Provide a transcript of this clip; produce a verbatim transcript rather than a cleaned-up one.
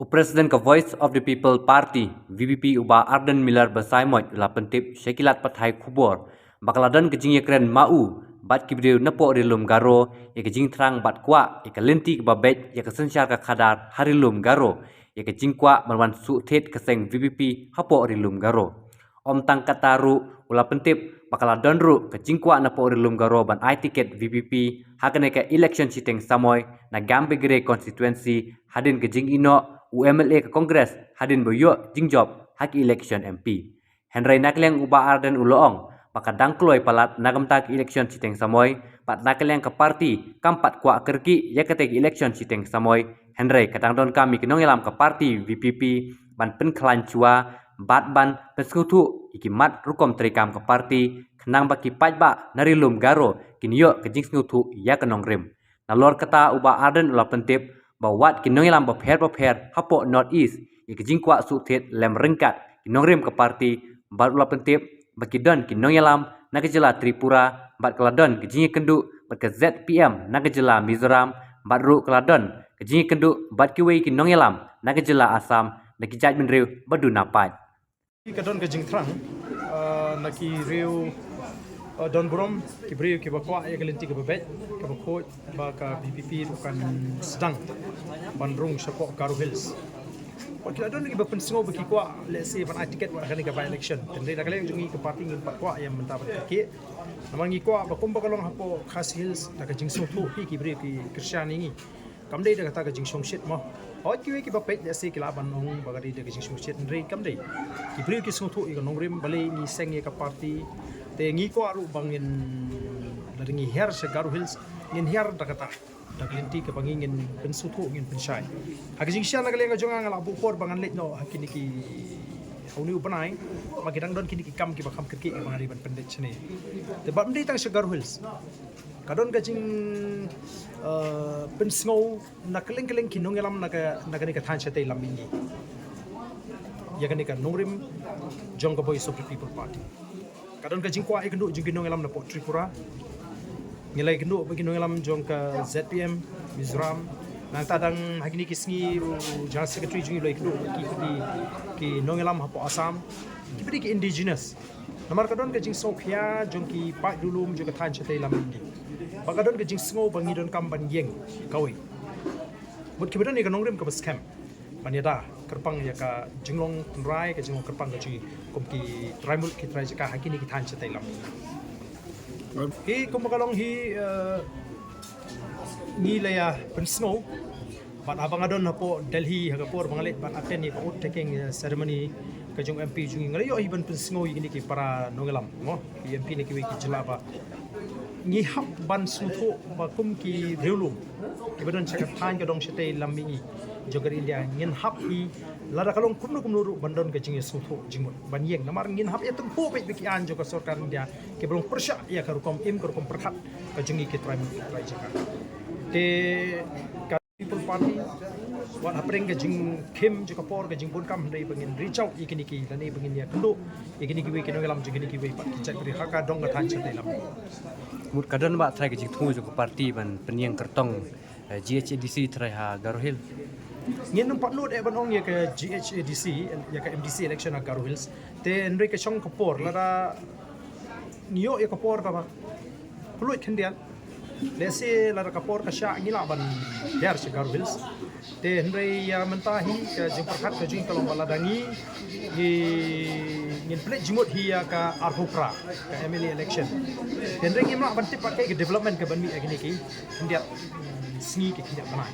U President ka Voice of the People Party, V P P, u Bah Ardent Miller Basaiawmoit u la pyntip sha ki lad pathai khubor ba ka la don ka jingïakren ma u bad ki briew napoh Ri Lum Garo ïa ka jingthrang bad kwah ïa ka lynti kaba beit ïa ka synshar ka khadar ha Ri Lum Garo, ïa ka jingkwah ban wan suh thied ka seng V P P hapoh Ri Lum Garo. Ym tang katta ruh, u la pyntip ba ka la don ruh ka jingkwah napoh Ri Lum Garo ban ai tiket V P P ha kane ka election shiteng samoi na Gambegre constituency, hadien ka jingïehnoh u M L A ka Congress hadien ba u ïoh jingjop ha ka election M P. Hynrei na ka liang u Bah Ardent u la ong ba ka dang kloi palat na ka bynta ka election shiteng samoi, bad na ka liang ka party kam pat kwah kyrkieh ïa kata ka election shiteng samoi, hynrei ka dang donkam ïa ki nongïalam ka party V P P ban pynkhlaiñ shuwa bad ban pynsngewthuh ïa ki mat rukom treikam ka party, khnang ba ki paidbah na Ri Lum Garo kin ïoh ka jingsngewthuh ïa ka nongrim. Nalor kata u Bah Ardent u la pyntip ba wat ki nongïalam bapher bapher hapoh North East ïa ka jingkwah suh thied lem ryngkat ki nongrim ka party, bad u la pyntip ba ki don ki nongïalam na ka jylla Tripura bad ka la don ka jingïakynduh bad ka Z P M na ka jylla Mizoram, bad ruh ka la don ka jingïakynduh bad kiwei ki nongïalam na ka jylla Assam da ki jaitbynriew ba duna paid. Ka don ka jingthrang, ah, na ki riew, ah, don burom, ki briew kiba kwah ïa ka lynti kaba beit, kaba khuid, ba ka V P P ruh kan sdang ban rung shapoh Garo Hills. Wat ki la don kiba pynsngew ba ki kwah lehse ban ai tiket wat ha kane ka by election. Hynrei na ka liang jong ngi ka party ngim pat kwah ïa mynta ban kyrkieh. Namar ngi kwah ba kumba ka long hapoh Khasi Hills da ka jingsngewthuh hi ki briew ki kyrshan ïa ngi. Kam dei da kata ka jingshongshit mo. Hooid kiwei kiba peit lehse ki lah ban ong ba ka dei da ka jingshongshit, hynrei kam dei. Ki briew ki sngewthuh ïa ka nongrim, balei ngi seng ïa ka party. Te ngi kwah ruh ba ngin, lada ngi hiar sha Garo Hills, ngin hiar da kata, da ka lynti kaba ngi ngin pynsngewthuh, ngin pynshai. Ha ka jingshisha na ka liang ka jong nga, nga la buh por ba ngan leit noh ha kine ki, ha une u bnai, ba ki dang don kine ki kam kiba kham kyrkieh kiba nga dei ban pyndait shane. Te bad ym dei tang sha Garo Hills. Ka don ka jing, eh, pynsngew na kylleng kylleng ki nongïalam na ka, na kane ka thaiñ shatei lam mihngi ïa kane ka nongrim jong ka Voice of the People Party. Ka don ka jingkwah ïakynduh jong ki nongïalam napoh Tripura. Ngi la ïakynduh bad ki nongïalam jong ka Z P M Mizoram. Nangta dang ha kine ki sngi u General Secretary jong ngi u la ïakynduh bad ki, ki, ki nongïalam hapoh Assam. Kiba dei ki indigenous. Namar ka don ka jingsngewkhia jong ki paid Ri Lum jong ka thaiñ shatei lam mihngi. Ba ka don ka jingsngew ba ngi donkam ban ïeng kawei. Mut kiba don ïa ka nongrim kaba skhem ban ïada kyrpang ïa ka jinglong tynrai, ka jinglong kyrpang ka jong ngi kum ki trai muluk, ki trai jaka ha kine ki thaiñ shatei lam mihngi. Hi kumba ka long hi, eh, ngi la ïa pynsngew. Bad haba nga don hapoh Delhi ha ka por ba nga leit ban attend ïa ka oath taking, eh, ceremony ka jong M P jong ngi, nga la ïoh hi ban pynsngew ïa kine ki para nongïalam mo, ki M P na kiwei ki jylla ba ngi hap ban sngewthuh ba kum ki riewlum kiba don sha ka thaiñ ka dong shatei lam mihngi jong ka ri India, ngin hap hi lada ka long kumno kumno ruh ban don ka jingïasngewthuh jingmut ban ïeng. Namar ngin hap ïa tympu beit bad ki aiñ jong ka sorkar India kiba long pyrshah ïa ka rukom im, ka rukom pyrkhat ka jong ngi ki trai muluk, ki trai jaka. Te ka People Party wat hapdeng ka jingkhim jong ka por, ka jingbun kam, hynrei ba ngin reach out ïa kine ki, lane ba ngin ïakynduh ïa kine kiwei ki nongïalam jong kine kiwei pat ki jait briew ha ka dong ka thaiñ shatei lam. Mut ka don ba trai ka jingthmu jong ka party ban pynïeng kyrtong, eh, G H A D C trai ha Garo Hills? Ngin ym pat nud eh ban ong ïa ka G H A D C, ïa ka M D C election ha Garo Hills. Te hynrei ka shong ka por, lada ngi ïoh ïa ka por kaba pynlut khyndiat, lehse lada ka por ka shah ngi lah ban hiar sha Garo Hills. Te hynrei ïa mynta hi ka jingpyrkhat ka jong ngi ka long ba lada ngi, ngi, ngin pynleit jingmut hi ïa ka arphew phra ka M L A election. Te hynrei ngim lah ban tip pat kaei ka development ka ban mih ha kine ki khyndiat sngi, ki khyndiat bnai.